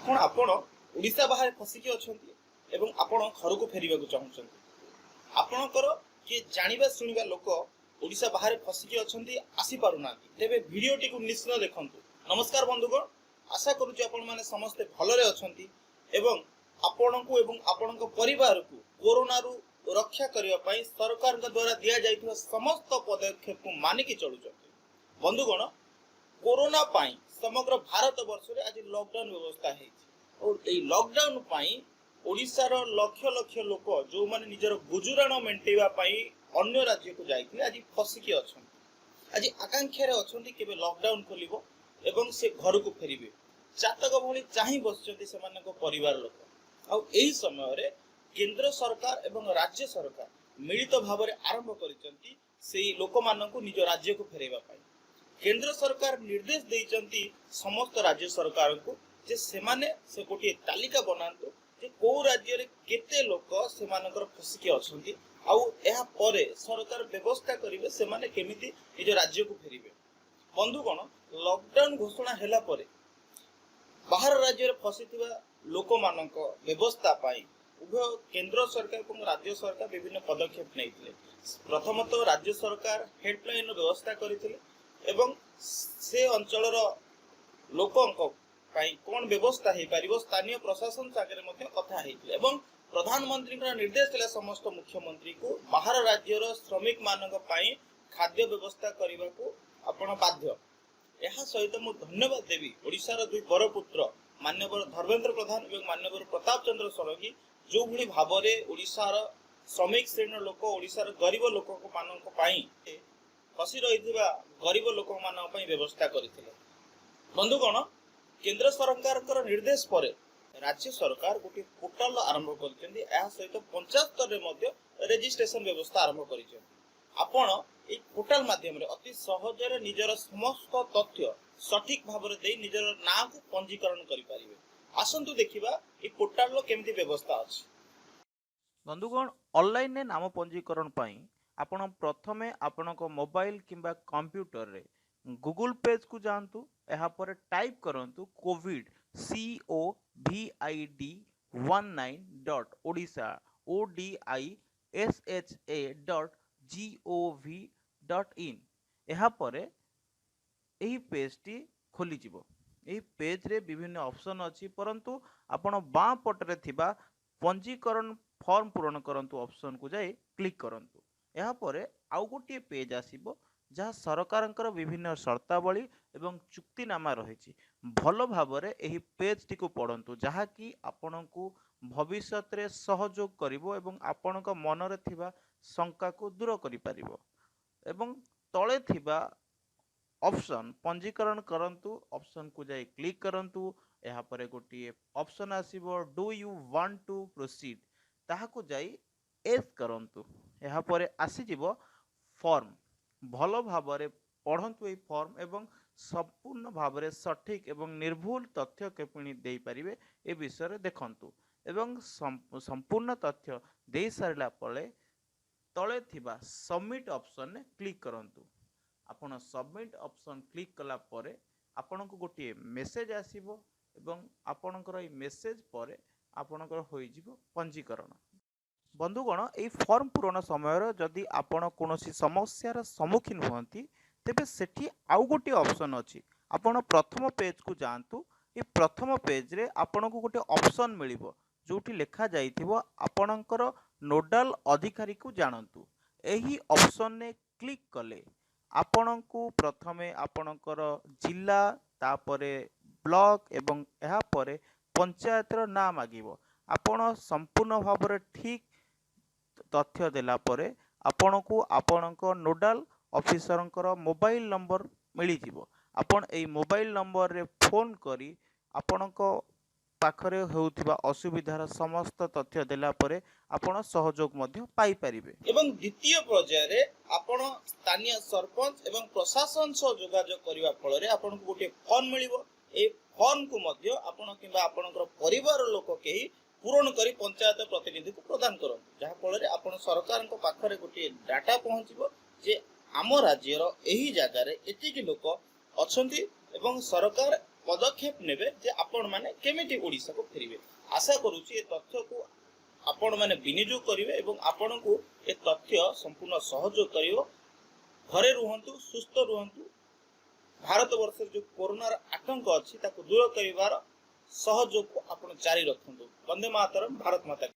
କ'ଣ ଆପଣ ଓଡ଼ିଶା ବାହାରେ ଫସିକି ଅଛନ୍ତି ଏବଂ ଆପଣ ଘରକୁ ଫେରିବାକୁ ଚାହୁଁଛନ୍ତି? ଆପଣଙ୍କର କିଏ ଜାଣିବା ଶୁଣିବା ଲୋକ ଓଡ଼ିଶା ବାହାରେ ଫସିକି ଅଛନ୍ତି, ଆସିପାରୁନାହାନ୍ତି, ତେବେ ଭିଡ଼ିଓଟିକୁ ନିଶ୍ଚିତ ଦେଖନ୍ତୁ। ନମସ୍କାର ବନ୍ଧୁଗଣ, ଆଶା କରୁଛି ଆପଣମାନେ ସମସ୍ତେ ଭଲରେ ଅଛନ୍ତି ଏବଂ ଆପଣଙ୍କୁ ଏବଂ ଆପଣଙ୍କ ପରିବାରକୁ କୋରୋନାରୁ ରକ୍ଷା କରିବା ପାଇଁ ସରକାରଙ୍କ ଦ୍ୱାରା ଦିଆଯାଇଥିବା ସମସ୍ତ ପଦକ୍ଷେପକୁ ମାନିକି ଚଳୁଛନ୍ତି। ବନ୍ଧୁଗଣ, କୋରୋନା ପାଇଁ ସମଗ୍ର ଭାରତ ବର୍ଷରେ ଆଜି ଲକଡାଉନ ବ୍ୟବସ୍ଥା ହେଇଛି ଓ ଏଇ ଲକଡାଉନ ପାଇଁ ଓଡ଼ିଶାର ଲକ୍ଷ ଲକ୍ଷ ଲୋକ, ଯେଉଁମାନେ ନିଜର ଗୁଜୁରାଣ ମେଣ୍ଟେଇବା ପାଇଁ ଅନ୍ୟ ରାଜ୍ୟକୁ ଯାଇଥିଲେ, ଆଜି ଫସିକି ଅଛନ୍ତି। ଆଜି ଆକାଂକ୍ଷାରେ ଅଛନ୍ତି କେବେ ଲକଡାଉନ ଖୋଲିବ ଏବଂ ସେ ଘରକୁ ଫେରିବେ। ଚାତକ ଭଳି ଚାହିଁ ବସିଛନ୍ତି ସେମାନଙ୍କ ପରିବାର ଲୋକ। ଆଉ ଏହି ସମୟରେ କେନ୍ଦ୍ର ସରକାର ଏବଂ ରାଜ୍ୟ ସରକାର ମିଳିତ ଭାବରେ ଆରମ୍ଭ କରିଛନ୍ତି ସେଇ ଲୋକମାନଙ୍କୁ ନିଜ ରାଜ୍ୟକୁ ଫେରାଇବା ପାଇଁ। କେନ୍ଦ୍ର ସରକାର ନିର୍ଦ୍ଦେଶ ଦେଇଛନ୍ତି ସମସ୍ତ ରାଜ୍ୟ ସରକାରଙ୍କୁ ଯେ ସେମାନେ ସେ ଗୋଟିଏ ତାଲିକା ବନାନ୍ତୁ ଯେ କୋଉ ରାଜ୍ୟରେ କେତେ ଲୋକ ସେମାନଙ୍କର ଫସିକି ଅଛନ୍ତି, ଆଉ ଏହା ପରେ ସରକାର ବ୍ୟବସ୍ଥା କରିବେ ସେମାନେ କେମିତି ନିଜ ରାଜ୍ୟକୁ ଫେରିବେ। ବନ୍ଧୁଗଣ, ଲକଡାଉନ ଘୋଷଣା ହେଲା ପରେ ବାହାର ରାଜ୍ୟରେ ଫସିଥିବା ଲୋକମାନଙ୍କ ବ୍ୟବସ୍ଥା ପାଇଁ ଉଭୟ କେନ୍ଦ୍ର ସରକାର ଏବଂ ରାଜ୍ୟ ସରକାର ବିଭିନ୍ନ ପଦକ୍ଷେପ ନେଇଥିଲେ। ପ୍ରଥମତଃ ରାଜ୍ୟ ସରକାର ହେଲ୍ପଲାଇନର ବ୍ୟବସ୍ଥା କରିଥିଲେ ଏବଂ ସେ ଅଞ୍ଚଳର ଲୋକଙ୍କ ପାଇଁ କ'ଣ ବ୍ୟବସ୍ଥା ହେଇପାରିବ, ସ୍ଥାନୀୟ ପ୍ରଶାସନ ସାଙ୍ଗରେ ମଧ୍ୟ କଥା ହେଇଥିଲେ। ଏବଂ ପ୍ରଧାନମନ୍ତ୍ରୀଙ୍କର ନିର୍ଦ୍ଦେଶ ଥିଲା ସମସ୍ତ ମୁଖ୍ୟମନ୍ତ୍ରୀଙ୍କୁ, ବାହାର ରାଜ୍ୟର ଶ୍ରମିକମାନଙ୍କ ପାଇଁ ଖାଦ୍ୟ ବ୍ୟବସ୍ଥା କରିବାକୁ ଆପଣ ବାଧ୍ୟ। ଏହା ସହିତ ମୁଁ ଧନ୍ୟବାଦ ଦେବି ଓଡ଼ିଶାର ଦୁଇ ବରପୁତ୍ର ମାନ୍ୟବର ଧର୍ମେନ୍ଦ୍ର ପ୍ରଧାନ ଏବଂ ମାନ୍ୟବର ପ୍ରତାପ ଚନ୍ଦ୍ର ଷଡ଼ଙ୍ଗୀ, ଯେଉଁଭଳି ଭାବରେ ଓଡ଼ିଶାର ଶ୍ରମିକ ଶ୍ରେଣୀର ଲୋକ, ଓଡ଼ିଶାର ଗରିବ ଲୋକମାନଙ୍କ ପାଇଁ, ଫସି ରହିଥିବା ଗରିବ ଲୋକମାନଙ୍କ ପାଇଁ ବ୍ୟବସ୍ଥା କରିଥିଲେ। ବନ୍ଧୁଗଣ, କେନ୍ଦ୍ର ସରକାରଙ୍କର ନିର୍ଦ୍ଦେଶ ପରେ ରାଜ୍ୟ ସରକାର ଗୋଟିଏ ପୋର୍ଟାଲ ଆରମ୍ଭ କରିଛନ୍ତି। ଏହା ସହିତ ପଞ୍ଚାୟତ ସ୍ତରରେ ମଧ୍ୟ ରେଜିଷ୍ଟ୍ରେସନ ବ୍ୟବସ୍ଥା ଆରମ୍ଭ କରିଛନ୍ତି। ଆପଣ ଏଇ ପୋର୍ଟାଲ ମାଧ୍ୟମରେ ଅତି ସହଜରେ ନିଜର ସମସ୍ତ ତଥ୍ୟ ସଠିକ ଭାବରେ ଦେଇ ନିଜର ନାଁକୁ ପଞ୍ଜୀକରଣ କରିପାରିବେ। ଆସନ୍ତୁ ଦେଖିବା ଏଇ ପୋର୍ଟାଲର କେମିତି ବ୍ୟବସ୍ଥା ଅଛି। ବନ୍ଧୁଗଣ, ଅନଲାଇନରେ ନାମ ପଞ୍ଜୀକରଣ ପାଇଁ ଆପଣ ପ୍ରଥମେ ଆପଣଙ୍କ ମୋବାଇଲ କିମ୍ବା କମ୍ପ୍ୟୁଟରରେ ଗୁଗୁଲ ପେଜକୁ ଯାଆନ୍ତୁ। ଏହାପରେ ଟାଇପ୍ କରନ୍ତୁ COVID COVID19 dot Odisha ODISHA dot GOV dot in। ଏହାପରେ ଏହି ପେଜଟି ଖୋଲିଯିବ। ଏହି ପେଜରେ ବିଭିନ୍ନ ଅପସନ୍ ଅଛି, ପରନ୍ତୁ ଆପଣ ବାଁ ପଟରେ ଥିବା ପଞ୍ଜୀକରଣ ଫର୍ମ ପୂରଣ କରନ୍ତୁ ଅପସନ୍କୁ ଯାଇ କ୍ଲିକ୍ କରନ୍ତୁ। ଏହାପରେ ଆଉ ଗୋଟିଏ ପେଜ୍ ଆସିବ, ଯାହା ସରକାରଙ୍କର ବିଭିନ୍ନ ସର୍ତ୍ତାବଳୀ ଏବଂ ଚୁକ୍ତିନାମା ରହିଛି। ଭଲ ଭାବରେ ଏହି ପେଜଟିକୁ ପଢ଼ନ୍ତୁ, ଯାହାକି ଆପଣଙ୍କୁ ଭବିଷ୍ୟତରେ ସହଯୋଗ କରିବ ଏବଂ ଆପଣଙ୍କ ମନରେ ଥିବା ଶଙ୍କାକୁ ଦୂର କରିପାରିବ। ଏବଂ ତଳେ ଥିବା ଅପସନ୍ ପଞ୍ଜୀକରଣ କରନ୍ତୁ ଅପସନ୍କୁ ଯାଇ କ୍ଲିକ୍ କରନ୍ତୁ। ଏହାପରେ ଗୋଟିଏ ଅପସନ୍ ଆସିବ, "Do you want to proceed?" ତାହାକୁ ଯାଇ ୟେସ୍ କରନ୍ତୁ। ଏହାପରେ ଆସିଯିବ ଫର୍ମ। ଭଲ ଭାବରେ ପଢ଼ନ୍ତୁ ଏହି ଫର୍ମ ଏବଂ ସମ୍ପୂର୍ଣ୍ଣ ଭାବରେ ସଠିକ୍ ଏବଂ ନିର୍ଭୁଲ ତଥ୍ୟ କିପରି ଦେଇପାରିବେ, ଏ ବିଷୟରେ ଦେଖନ୍ତୁ। ଏବଂ ସମ୍ପୂର୍ଣ୍ଣ ତଥ୍ୟ ଦେଇସାରିଲା ପରେ ତଳେ ଥିବା ସବମିଟ୍ ଅପସନ୍ରେ କ୍ଲିକ୍ କରନ୍ତୁ। ଆପଣ ସବମିଟ୍ ଅପସନ୍ କ୍ଲିକ୍ କଲା ପରେ ଆପଣଙ୍କୁ ଗୋଟିଏ ମେସେଜ୍ ଆସିବ ଏବଂ ଆପଣଙ୍କର ଏଇ ମେସେଜ୍ ପରେ ଆପଣଙ୍କର ହୋଇଯିବ ପଞ୍ଜୀକରଣ। ବନ୍ଧୁଗଣ, ଏଇ ଫର୍ମ ପୂରଣ ସମୟରେ ଯଦି ଆପଣ କୌଣସି ସମସ୍ୟାର ସମ୍ମୁଖୀନ ହୁଅନ୍ତି, ତେବେ ସେଠି ଆଉ ଗୋଟିଏ ଅପସନ୍ ଅଛି। ଆପଣ ପ୍ରଥମ ପେଜ୍କୁ ଯାଆନ୍ତୁ। ଏ ପ୍ରଥମ ପେଜ୍ରେ ଆପଣଙ୍କୁ ଗୋଟେ ଅପସନ୍ ମିଳିବ, ଯେଉଁଠି ଲେଖାଯାଇଥିବ "ଆପଣଙ୍କର ନୋଡାଲ ଅଧିକାରୀକୁ ଜାଣନ୍ତୁ"। ଏହି ଅପସନ୍ରେ କ୍ଲିକ୍ କଲେ ଆପଣଙ୍କୁ ପ୍ରଥମେ ଆପଣଙ୍କର ଜିଲ୍ଲା, ତାପରେ ବ୍ଲକ ଏବଂ ଏହାପରେ ପଞ୍ଚାୟତର ନାଁ ମାଗିବ। ଆପଣ ସମ୍ପୂର୍ଣ୍ଣ ଭାବରେ ଠିକ୍ ତଥ୍ୟ ଦେଲା ପରେ ଆପଣଙ୍କୁ ଆପଣଙ୍କ ନୋଡାଲ ଅଫିସରଙ୍କର ମୋବାଇଲ ନମ୍ବର ମିଳିଯିବ। ଆପଣ ଏଇ ମୋବାଇଲ ନମ୍ବରରେ ଫୋନ୍ କରି ଆପଣଙ୍କ ପାଖରେ ହେଉଥିବା ଅସୁବିଧାର ସମସ୍ତ ତଥ୍ୟ ଦେଲା ପରେ ଆପଣ ସହଯୋଗ ମଧ୍ୟ ପାଇପାରିବେ। ଏବଂ ଦ୍ୱିତୀୟ ପର୍ଯ୍ୟାୟରେ ଆପଣ ସ୍ଥାନୀୟ ସରପଞ୍ଚ ଏବଂ ପ୍ରଶାସନ ସହ ଯୋଗାଯୋଗ କରିବା ଫଳରେ ଆପଣଙ୍କୁ ଗୋଟିଏ ଫର୍ମ ମିଳିବ। ଏହି ଫର୍ମକୁ ମଧ୍ୟ ଆପଣ କିମ୍ବା ଆପଣଙ୍କର ପରିବାର ଲୋକ କେହି ପୂରଣ କରି ପଞ୍ଚାୟତ ପ୍ରତିନିଧିକୁ ପ୍ରଦାନ କରନ୍ତୁ, ଯାହାଫଳରେ ଆପଣ ସରକାରଙ୍କ ପାଖରେ ଗୋଟିଏ ଡାଟା ପହଞ୍ଚିବ ଯେ ଆମ ରାଜ୍ୟର ଏହି ଜାଗାରେ ଏତିକି ଲୋକ ଅଛନ୍ତି ଏବଂ ସରକାର ପଦକ୍ଷେପ ନେବେ ଯେ ଆପଣମାନେ କେମିତି ଓଡ଼ିଶାକୁ ଫେରିବେ। ଆଶା କରୁଛି ଏ ତଥ୍ୟକୁ ଆପଣମାନେ ବିନିଯୋଗ କରିବେ ଏବଂ ଆପଣଙ୍କୁ ଏ ତଥ୍ୟ ସମ୍ପୂର୍ଣ୍ଣ ସହଯୋଗ କରିବ। ଘରେ ରୁହନ୍ତୁ, ସୁସ୍ଥ ରୁହନ୍ତୁ। ଭାରତ ବର୍ଷରେ ଯେଉଁ କରୋନାର ଆତଙ୍କ ଅଛି, ତାକୁ ଦୂର କରିବାର ସହଯୋଗକୁ ଆପଣ ଜାରି ରଖନ୍ତୁ। ବନ୍ଦେ ମାତରମ୍, ଭାରତ ମାତା।